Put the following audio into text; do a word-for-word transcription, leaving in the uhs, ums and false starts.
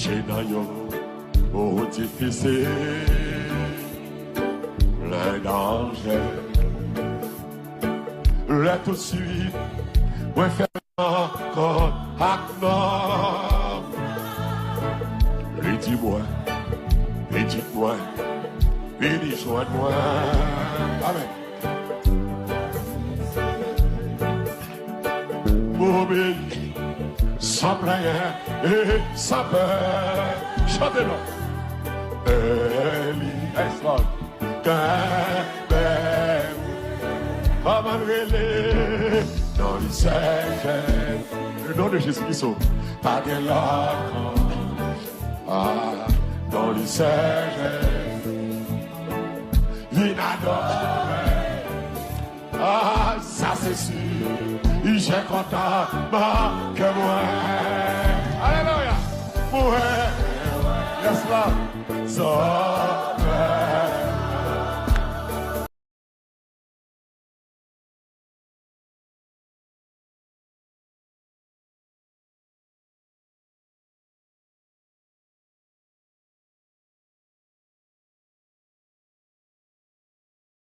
Mache nan yon wout difisil, plen danje. Lè tousuit, mwen fè rankont ak nonm. Li di mwen, pitit mwen, vini jwenn mwen. Amèn. Mwen obeyi san plenyen e san pè. Chante non. Eli, yes, Lord. Kenbe m. Kòman l rele? Non li se Jezi. Le nom de Jésus ki sov. Pa gen lòt kon. Ah, non li se Jezi. Vin adore. Ah, sa se si. Ijè kontan manke mwen. Alelouya. Mwen. Yes, Lord. Sò.